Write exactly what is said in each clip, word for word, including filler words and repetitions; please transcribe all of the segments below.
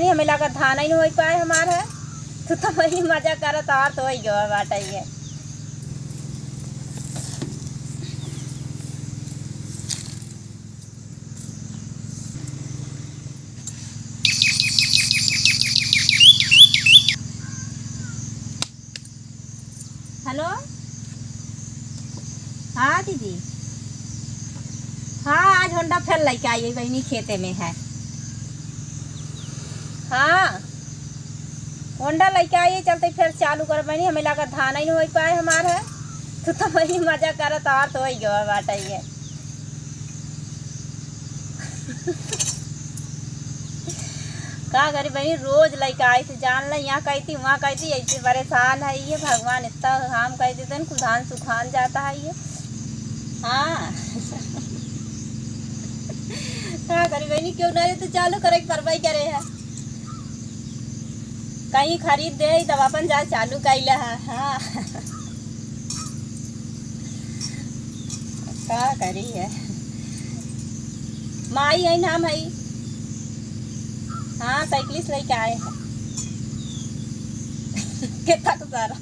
हमें लागत धान ही न होइ पाए हमार है। तू तो वही मजा करत और तो वही गवा बाटा ही है। हेलो, हाँ दीदी, हाँ, आज होंडा फेर लइके आई है बहिनी, खेते में है। हाँ, होंडा लइके आई है, चलते फेर चालू कर बहिनी, हमें लागत धान ही न होइ पाए हमार है। तू तो वही मजा करत और तो वही गवा बाटा ही है। का करी बहिनी, रोज लइके आई थी, जान ले, यहाँ कही थी, वहाँ कही थी, ऐसे परेशान है ये। भगवान इतना काम कही देते हैं, कुल धान सुखान जाता है ये। हाँ। का करी बहिनी, क्यों ना रे, तो चालू करे के परवाही करे है। कहीं खरीद दे तब अपन जा चालू कैला है। हाँ। का करी है, माई है नाम है। हाँ, साइकिलिस लइके आए हैं। कितना सारा।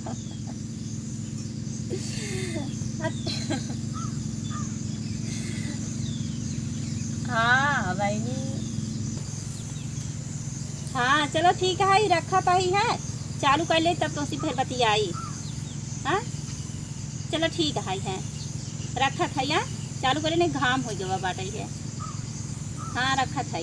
हाँ बहिनी, हाँ चलो ठीक है, रखत ही है, चालू कर ले तब तोसी फिर बतियाई। हाँ चलो ठीक है, है रखत है, हाँ चालू कर ले, नहीं घाम हो गवा बाटे है। हाँ रखत है।